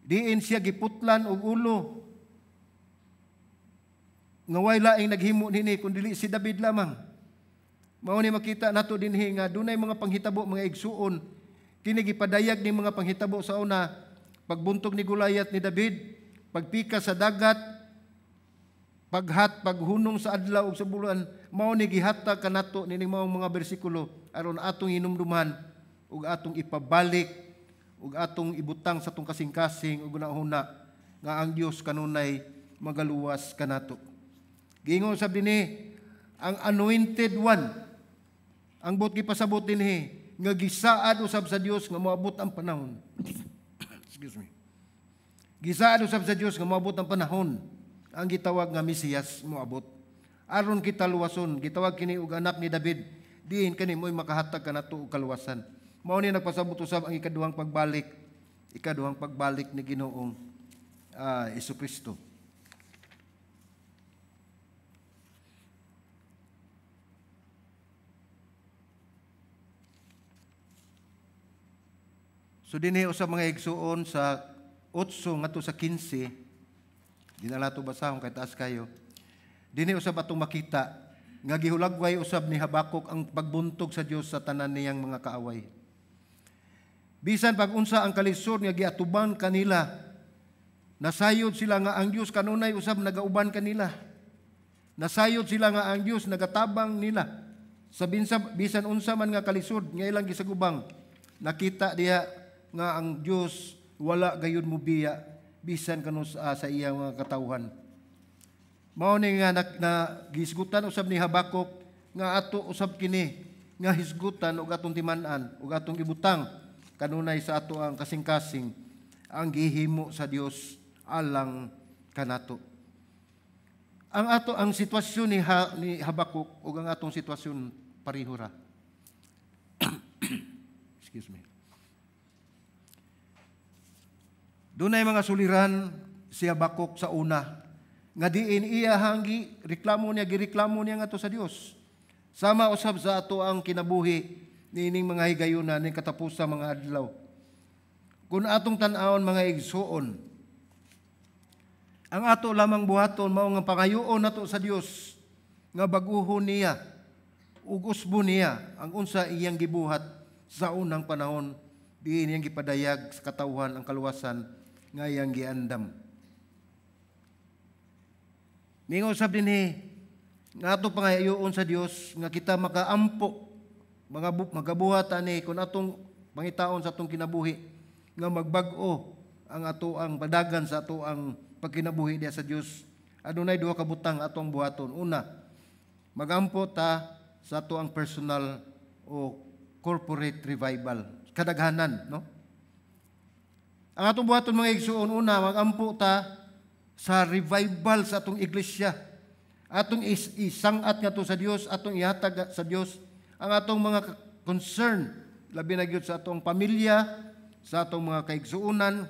Diin siya giputlan og ulo. Nga way laing naghimo nini kun dili si David lamang. Mao ni makita nato dinhi nga dunay mga panghitabo, mga igsuon, kini gipadayag ni mga panghitabo sa una, pagbuntog ni Gulayat ni David, pagpika sa dagat, paghunong sa adlaw ug sa bulan, mao ni gihatag kanato nining maong mga bersikulo aron atong hinumduman ug atong ipabalik ug atong ibutang sa atong kasing-kasing ug hunahuna nga ang Dios kanunay magaluwas kanato. Giingon sab dinhi ang anointed one, ang buot gipasabot dinhi nga gisaad usab sa Dios nga moabot ang panahon. Excuse me. Gisaad usab sa Dios nga moabot ang panahon ang gitawag nga Mesiyas moabot. Aron kita luwason, gitawag kini og anak ni David, diin kani mo'y makahatag kanato og kaluwasan. Mao ni nagpasabot usab ang ikaduhang pagbalik ni Ginoong Hesus. So dinhi usab, mga igsuon, sa 8 ngadto sa 15, di na nato basahon kay taas kayo. Dinhi usab atong makita nga gihulagway usab ni Habakuk ang pagbuntog sa Dios sa tanan niyang mga kaaway. Bisan pag unsa ang kalisod nga giatuban kanila, nasayod sila nga ang Dios kanunay usab nagauban kanila. Nasayod sila nga ang Dios nagatabang nila. Sa bisan unsa man nga kalisod nga ilang gisagubang, nakita diha nga ang Dios Wala gayud mobiya bisan kanus sa iyang mga katawhan. Mao ni nga na gihisgutan usab ni Habakuk nga ato usab kini nga hisgutan ug atong timan-an ug atong ibutang kanunay sa ato ang kasing-kasing ang gihimo sa Dios alang kanato. Ang ato ang sitwasyon ni Habakuk ug ang atong sitwasyon pareho ra. Excuse me. Dunay mga suliran si Habakuk sa una nga diin iya hanggi reklamo niya, gireklamo niya ngadto sa Dios. Sama usab sa ato ang kinabuhi niining mga higayuna ning katapusan mga adlaw. Kung atong tan-awon, mga igsuon, ang ato lamang buhaton mao nga pangayoon nato sa Dios nga bag-uhon niya ug usbon niya ang unsa iyang gibuhat sa unang panahon diin iyang gipadayag sa katawhan ang kaluwasan nga iyang giandam. Mingon usab dinhi nga ato pangayoon sa Dios nga kita makaampo, mga magabuhat ani kung atong pangitaon sa atong kinabuhi nga magbag-o ang ato ang padagan sa ato ang pagkinabuhi diha sa Dios. Adunay duha ka butang atong buhaton. Una, magampo ta sa ato ang personal o corporate revival, kadaghanan, no? Ang atong buhaton, mga igsuon, una, magampo ta sa revival sa atong iglesia. Atong isangat ngadto sa Dios, atong ihatag sa Dios ang atong mga concern, labi na gyud sa atong pamilya, sa atong mga kaigsuonan.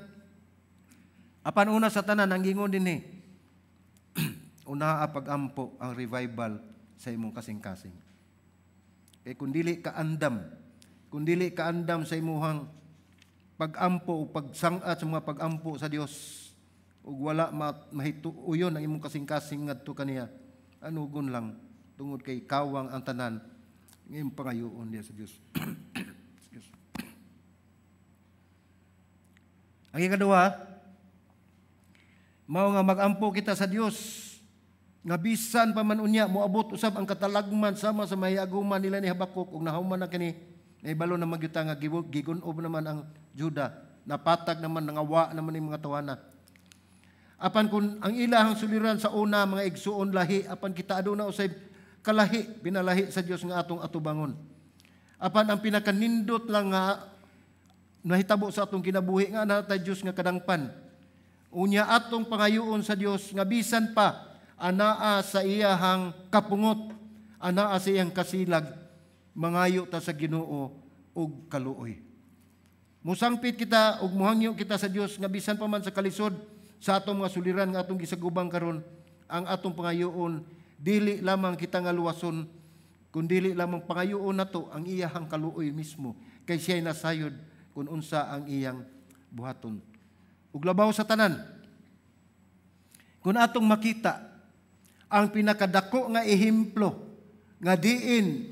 Apan una sa tanan, ang gingon dinhi, una pag-ampo ang revival sa imong kasing-kasing. Kay kung dili ka andam sa imuhang pag-ampo o pagsangat sa mga pag-ampo sa Dios, ug wala mahituoyon ang imong kasing-kasing ngadto kaniya, anugon lang tungod kay kawang ang tanan ng imong pangayoon diya sa Dios. Excuse. Ang ikaduha, mao nga mag-ampo kita sa Dios nga bisan pa man unya moabot usab ang katalagman sama sa mahiaguman nila ni Habakuk ug nahuman na kini, naibalo na magyuta nga gigun-ob naman ang Juda, napatag naman, nangawa naman ning mga tawana. Apan kung ang ilahang suliran sa una, mga igsuon, lahi, apan kita aduna usab kalahi, binalahi sa Dios nga atong atubangon. Apan ang pinakanindot lang nga nahitabo sa atong kinabuhi nga natay Dios nga kadangpan. Unya atong pangayoon sa Dios nga bisan pa anaa sa iyahang kapungot, anaa sa iyang kasilag, mangayo ta sa Ginoo og kaluoy. Musangpit kita ug muhangyo kita sa Dios nga bisan pa man sa kalisod sa atong mga suliran nga atong gisagubang karon, ang atong pangayoon dili lamang kita nga luwason, kun dili lamang pangayoon nato ang iyahang kaluoy mismo, kay siya'y nasayod kun unsa ang iyang buhaton. Ug labaw sa tanan, kung atong makita ang pinakadako nga ehemplo nga diin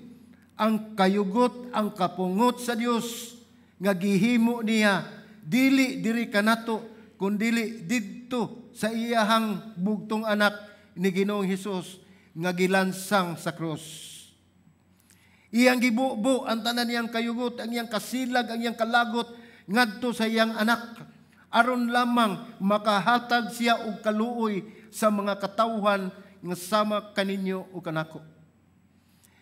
ang kayugot, ang kapungot sa Dios nga gihimo niya dili diri kanato kun dili didto sa iyahang bugtong anak ni Ginoong Hesus nga gilansang sa krus. Iyang gibubo ang tanan niyang kayugot, ang iyang kasilag, ang iyang kalagot ngadto sa iyang anak, aron lamang makahatag siya og kaluoy sa mga katawhan nga sama kaninyo o kanako.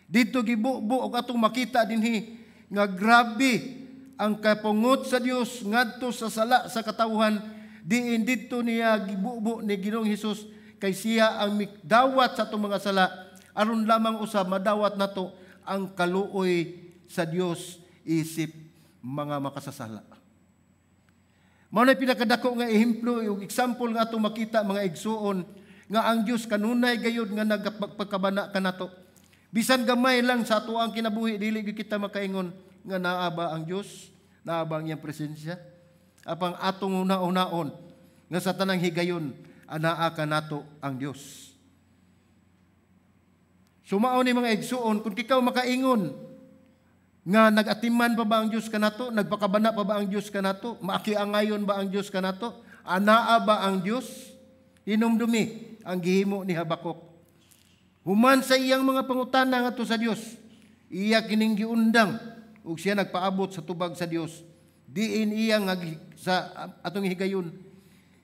Dito gibubo og atong makita dinhi nga grabe ang kapungot sa Dios ngadto sa sala sa katawhan, diin didto niya gibubo ni Ginoong Hesus kay siya ang mikdawat sa atong mga sala, aron lamang usab madawat nato ang kaluoy sa Dios isip mga makasasala. Mao na pinakadako nga ehemplo ug example nga atong makita, mga igsuon, nga ang Dios kanunay gayud nga nagpagkabana kanato. Bisan gamay lang sa ato ang kinabuhi, dili gyud kita makaingon nga naa ba ang Dios, naa ba ang iyang presensya. Apang atong una-unaon nga sa tanang higayon anaa kanato ang Dios. Sumao ni mga igsuon, kung ikaw makaingon nga nagatiman pa ba ang Dios kanato, nagpakabana pa ba ang Dios kanato, maakiangayon ba ang Dios kanato, anaa ba ang Dios? Hinumdumi ang gihimo ni Habakuk. Human sa iyang mga pangutana ngadto sa Dios, iya kining giundang ug siya nagpaabot sa tubag sa Dios. Diin iya nga sa atong higayon,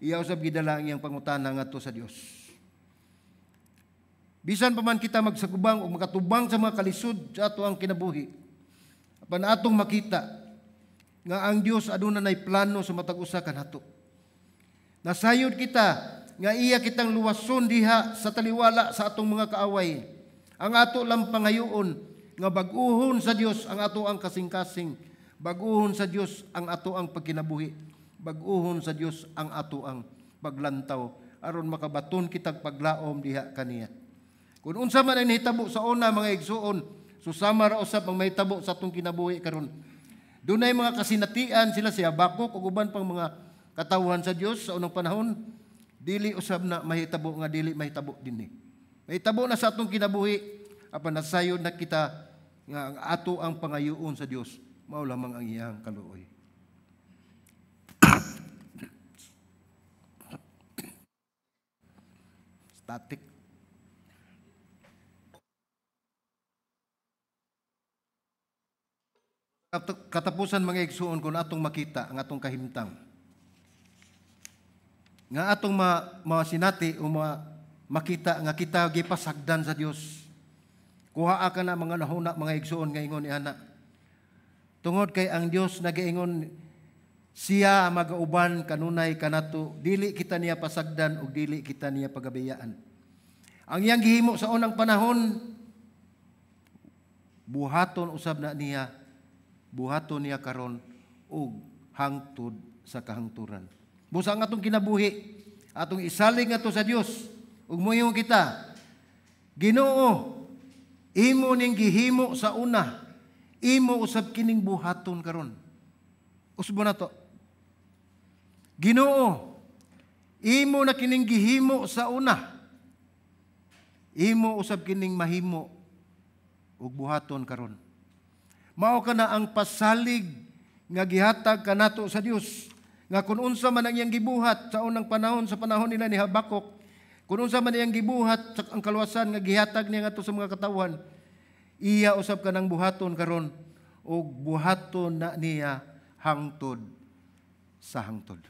iya usab gidala ang iyang pangutana ngadto sa Dios. Bisan pa man kita magsakubang o makatubang sa mga kalisod sa ato ang kinabuhi, apan atong makita nga ang Dios aduna nay plano sa matag usa kanato. Nasayod kita nga iya kitang luwason diha sa taliwala sa atong mga kaaway. Ang ato lang pangayoon nga bag-uhon sa Dios ang ato ang kasing-kasing, bag-uhon sa Dios ang ato ang pagkinabuhi, bag-uhon sa Dios ang ato ang paglantaw aron makabaton kitag paglaom diha kaniya. Kung unsa man ang nahitabo sa una, mga igsuon, susama ra usab ang mahitabo sa atong kinabuhi karon. Dunay mga kasinatian sila si Habakuk ug uban pang mga katawhan sa Dios sa unang panahon, dili usab na mahitabo nga dili mahitabo dinhi. Mahitabo na sa atong kinabuhi apan nasayod na kita nga ang ato ang pangayoon sa Dios mao lamang ang iyang kaluoy. Static. Katapusan, mga igsuon, kung atong makita ang atong kahimtang nga atong masinati o makita nga kita gipasagdan sa Dios. Kuhaa ka na mga nahuna, mga igsuon, nga ingon ni ana. Tungod kay ang Dios nagaingon siya magauban kanunay kanato, dili kita niya pasagdan ug dili kita niya pagabayaan. Ang iyang gihimo sa unang panahon, buhaton usab na niya, buhaton niya karon ug hangtod sa kahangturan. Busa ang atong kinabuhi, atong isalig ato sa Dios ug moingon kita, Ginoo, imo ning gihimo sa una, imo usab kining buhaton karon. Usbo na to. Ginoo, imo na kining gihimo sa una, imo usab kining mahimo ug buhaton karon. Mao kana ang pasalig nga gihatag kanato sa Dios, nga kun unsa man ang iyang gibuhat sa unang panahon, sa panahon nila ni Habakuk, kun unsa man iyang gibuhat sa ang kaluwasan nga gihatag niya ngadto sa mga katawhan, iya usab kanang buhaton karon ug buhaton na niya hangtod sa hangtod.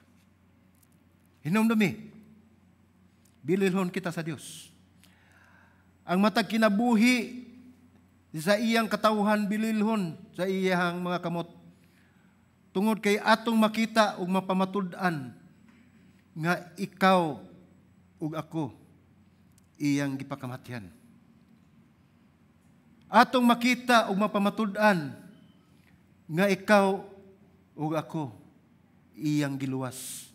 Hinumdumi, bililhon kita sa Dios. Ang matag kinabuhi sa iyang katawhan, bililhon sa iyang mga kamot. Tungod kay atong makita ug mapamatud-an nga ikaw ug ako iyang gipakamatyan. Atong makita ug mapamatud-an nga ikaw ug ako iyang giluwas.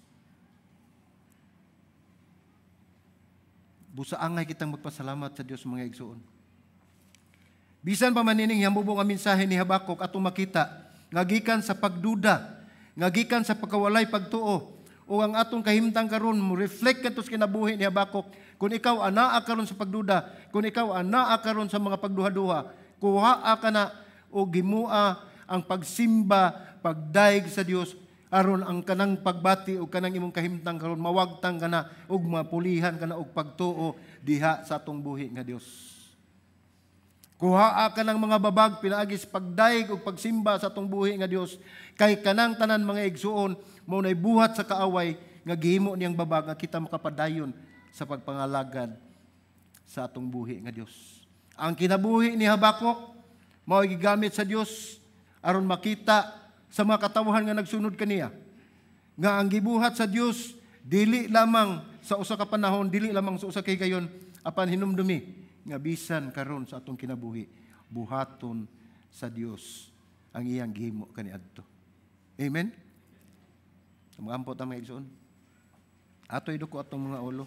Busaangay kitang magpasalamat sa Dios, mga igsuon. Bisan pa man ining hambubong ang mensahe ni Habakuk, atong makita nga gikan sa pagduda, nga gikan sa pagkawalay pagtuo, o ang atong kahimtang karon mo reflect kadto sa kinabuhi ni Habakuk. Kung ikaw anaa karon sa pagduda, kung ikaw anaa karon sa mga pagduha-duha, kuhaa ka na o gimua ang pagsimba, pagdaig sa Dios aron ang kanang pagbati o kanang imong kahimtang karon mawagtang ka na ug mapulihan ka na og pagtuo diha sa atong buhi nga Dios. Kuhaa ka ng mga babag pinaagi sa pagdaig ug pagsimba sa atong buhi nga Dios, kay kanang tanan, mga igsuon, mao nay buhat sa kaaway nga gihimo niyang babag nga kita makapadayon sa pagpangalagad sa atong buhi nga Dios. Ang kinabuhi ni Habakuk mao gigamit sa Dios aron makita sa mga katawhan nga nagsunod kaniya nga ang gibuhat sa Dios dili lamang sa usa ka panahon, dili lamang sa usa ka higayon, apan hinumdumi nga bisan karon sa atong kinabuhi, buhaton sa Dios ang iyang gihimo kaniadto. Amen. Mga ta, mga igsoon. Atoy duko atong mga ulo.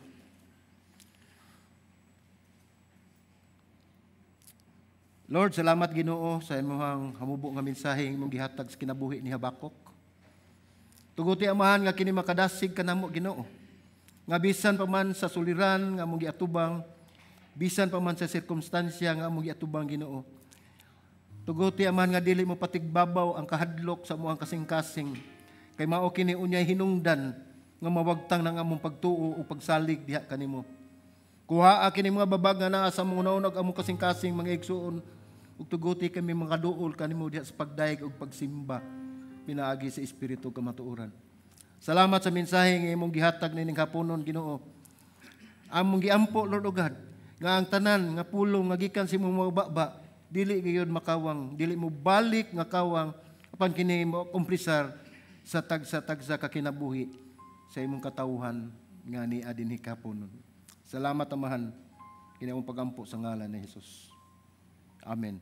Lord, salamat Ginoo sa imong hamubo nga mensahe imong gihatag sa kinabuhi ni Habakuk. Tuguti, Amahan, nga kini makadasig kanamo, Ginoo. Nga bisan pa man sa suliran nga among giatubang, bisan pa man sa sirkumstansya nga among giatubang, Ginoo. Tuguti, Amahan, nga dili mo patigbabaw ang kahadlok sa among kasing-kasing. Kay mao kini unyay hinungdan nga mawagtang ng among pagtuo o pagsalig diha kanimo. Kuhaa kini mga babag nga naa sa among una ug among kasing-kasing, mga igsuon, ug tuguti kami mga duol kanimo diha sa pagdayeg ug pagsimba pinaagi sa Espiritu kamatuoran. Salamat sa mensahe nga imong gihatag nining haponon, Ginoo. Among giampo, Lord o God, nga ang tanan nga pulong nga gikan sa imong mga baba dili gayud makawang, dili mo balik nga kawang, apan kini mo kumplisar sa tagsa-tagsa ka kinabuhi sa imong katawhan nga ni dinhi kahaponon. Salamat, Amahan, kini among pagampo sa ngalan ni Jesus. Amen.